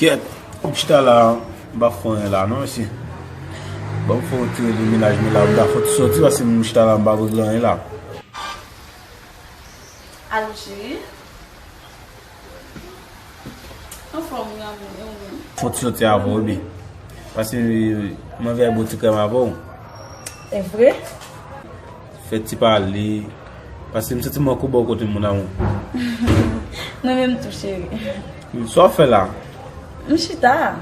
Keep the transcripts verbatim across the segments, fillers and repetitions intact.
Yèt, m chita la, m pa fè anyen la non, mesye. Ban m fè yon ti rele mennaj mwen la, m ta fè ti sòti, paske m chita la, m pa regle anyen la. Alo, cheri. Anfòm, wi, amou, e ou menm? Fè ti sòti avè w, wi. Paske m anvi al bwè ti krèm avè w. E vre? Fè ti pale. Paske m santi m anko bò kote moun amou. Mwen menm tou, cheri. Sa w fè la? M chita.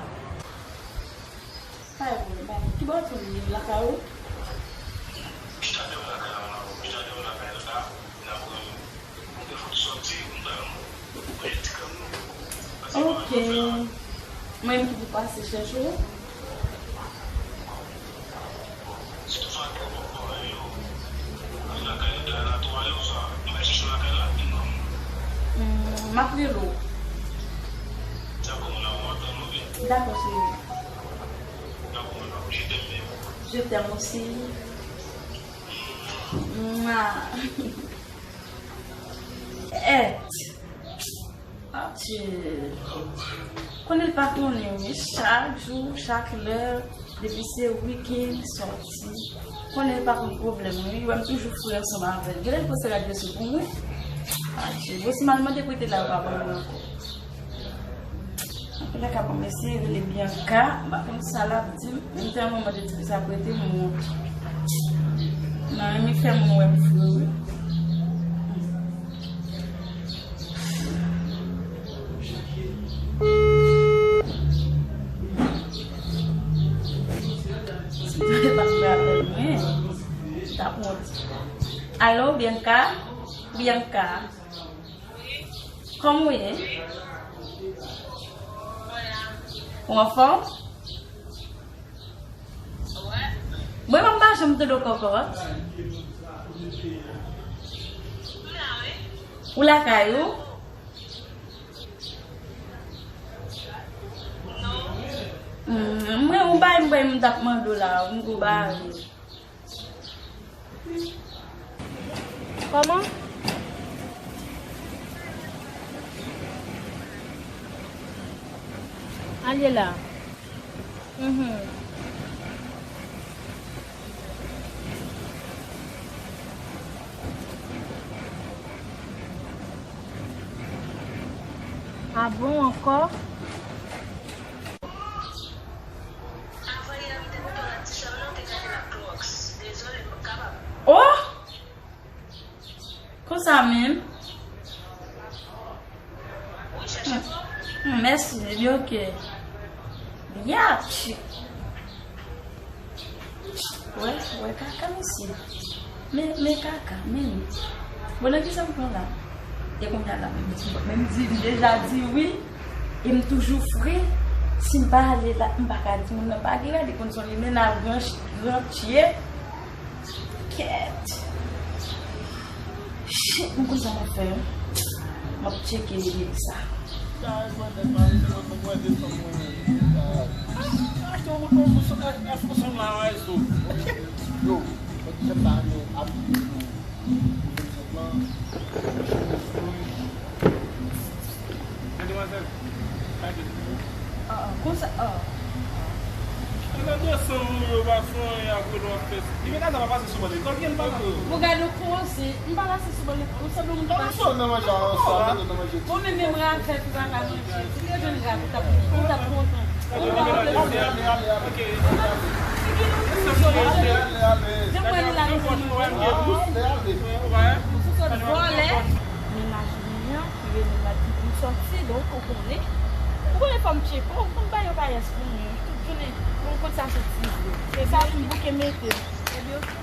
Pa gen pwoblèm, pa gen. Ki bò w tou ye, lakay ou? Ok. Mwen menm ki pou pase chèche w. Hmm, m ap rele w. Dakò, cheri. Je t'aime aussi. Mwa. Et. Adye. Konnen l pa konnen, wi. Chak jou, chak lè, depi se wikenn, sòti. Konnen l pa konn pwoblèm, wi. Li wè m toujou fre ansanm avè l. Genlè l poze rad yo sou pou mwen. Adye. Bon, si m al mande pou li te la, yo pa ban mwen ankò. Anpil lè ka bon, mesye rele Bianca, m pa konn sa l ap di m, men m tèlman mande ti fi sa prete m wont. Nan renmen fè moun wè m fre, wi. Si m te pa fè apèl mwen, m t ap wont. Alo, Bianca? Bianca. Kòman w ye? Ou anfòm? Mwen menm m pa janm tande w kòkòt. Ou lakay ou? Hmm, mwen ou bay mwen m t ap mande w la, ou m go bare. Kòman? Al ye la. Mhm. A bon, ankò? Avan yè, m te kontan nan ti sè m nan, te gade l ak Clorox. Dezole, m p ap kapab. Oh! Konsa menm? Wi, chèche fò. Hmm, mèsi, ebyen, oke. Yatchi! Wè, wè kaka, mesye. Men, men kaka, men. Bon, nan kisa m pran la? E kounye a la, men m di, men m di, m deja di wi. E m toujou fre. Si m pa ale la, m pa ka di moun nan pa gen rad, li konn se yon limena gran, gran tye. Kèt. Shit, m konn sa m ap fè, wi. M ap tcheke Melissa. Yo, mwen di jèm pa renmen ap. Men demwazèl, pa gen. Ah, ah, konsa, ah. Ala de san moun yo pa fè anyen apre nou ap fè. Li gen gaz la pa pase sou bò lekòl, gen pa la. Bon, gade w kòmanse, m pa pase sou bò lekòl, ou sanble moun ki pa. Nan manje ansanm, nan manje. Bon, men menm ravèt ou pa ka manje. Ou te jwenn ravèt, ou t ap, ou t ap kontan. Ale, ale, ale, ale. Figi nou toujou. Ale, ale. Jan mwen li la, nou konn mwen. Ale, ale. Sou sòt vòlè. Mennaj li an, ki rele m la, di pou m sòti, donk ou konnen. Ou konnen fò m tcheke w, ou konn ba yo kayès pou mwen. Tout jounen, mwen konn sa soti vre. Se sa pou m bouke mete. Ebyen, oke.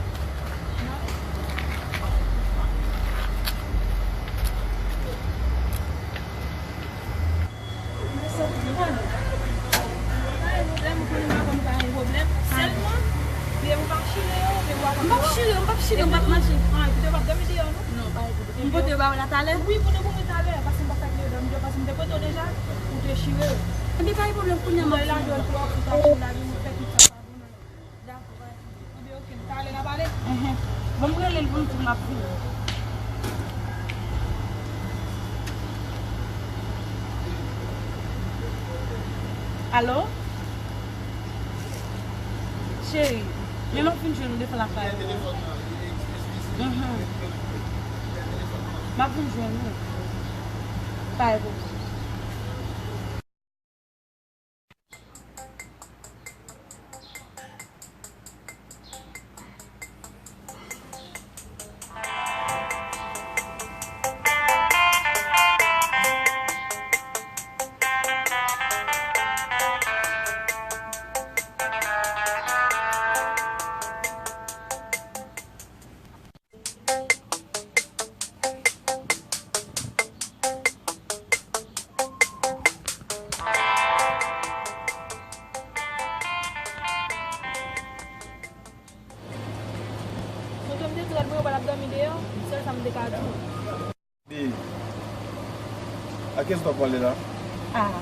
M p ap chire yo, m p ap chire yo, m p ap mache. M pote yo ba w la talè? Wi, pote pou mwen talè, paske m pa t ka kite yo dòmi deyò, paske m te pote yo deja, ou te chire yo. Ebyen, pa gen pwoblèm, kounye a m ap chire yo. Dakò, pa gen pwoblèm. Ebyen, oke, m talè n a pale. Enhen. Bon, m rele l pou m di l m ap vini. Alo? Cheri, men m ap vin jwenn ou devan lakay ou. Mhm. M ap vin jwenn ou. Pa gen pwoblèm. Tonton, m te di rad mwen yo pa t ap dòmi deyò, sèl sa m te ka di w. Bi, a kiyès w ap pale la? Ah,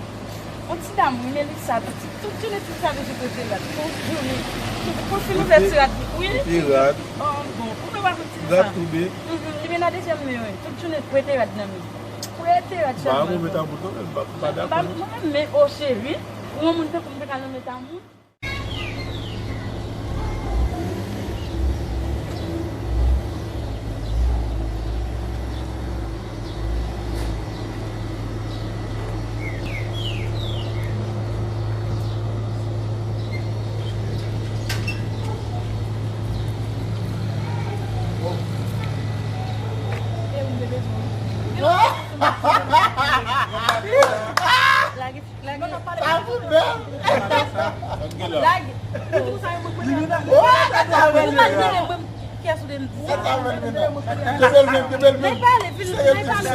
yon ti dam, wi, Melissa, tout, tout jounen ti sa toujou prete rad, tout jounen. Tout, tout fini fè ti rad, wi. Prete rad. Oh, bon, ou pa konn ti sa. Rad toube. Mhm, li vin nan dezyèm men, wi. Tout jounen prete rad nan men. Prete rad sèlman. Ba, mwen met a bout, non, men m pa, pa dakò, non. Mwen renmen, oh, cheri, yon moun tankou m te ka nan men ta moun. Lage, lage. Sa fout bèl. Lage. Ou pa di mwen kiyès ou te di. Te bèl menm, te bèl menm. Nèg pale, vin, nèg pale.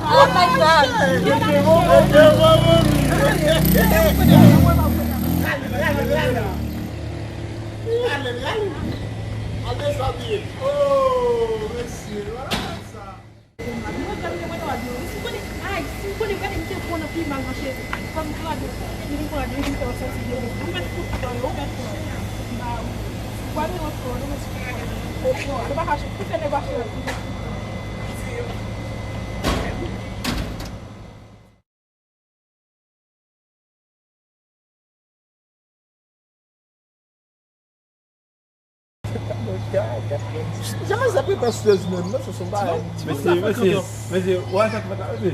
Oh my God. Ale, ale. Al dezabiye. Oh, mesye, voilà sa. Mwen janm te wè rad yo. Si m konnen, ay, si m konnen, gade, m te pran nan pi mal nan cheve. Kòm m te rad yo, li vin pran rad yo, li vin fè yon sòti de rad. Ou mèt fout pran yo, ou mèt pran. Ba, ou pa gen yon fò, nou mèt fout pran. Ou pran, ou pa ka, ou fè nèg achte rad. Jan manzè pretansyèz menm, non, se son bagay. Mesye, mesye, mesye, ou wè sa k fèt la, mesye?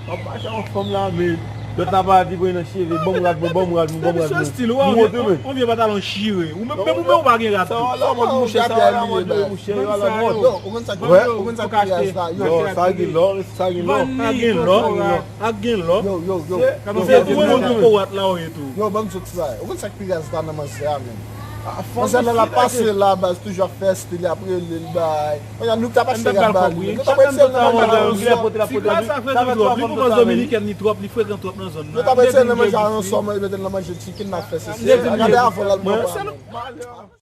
W ap mache ak yon fanm la, men lòt la pa di pran nan cheve, ban m rad mwen, ban m rad mwen, ban m rad mwen. Mesye, stil ou, ou wè, yon vye pantalon chire. Ou menm, menm ou menm ou pa gen rad tou. Sa w mòd mouche, sa w mòd mouche, yo a la mòd. Yo, ou konn sa k, ou konn sa k pi raz la. Yo, sa gen lò, sa gen lò. Sa gen lò. Ak gen lò. Yo, yo, yo. Se, se pou moun ki po wat la ou ye tou. Yo, ban m di w ti bagay. Ou konn sa k pi raz la nan manzè a menm? Manzè lè l ap pase la, baz, toujou ap fè stil, ap rele l bay. Kounya nou ta pase rad ba li. Nou ta pase l nan manzè a. Ti gra sa fè nou twòp. Li gon fòs dominikèn, li twòp, li frekan twòp nan zòn nan. Nou ta pase l nan manzè a, yon sòm, li mete l nan manje chicken, n ap fè sesi. Gade avan l al pran pa.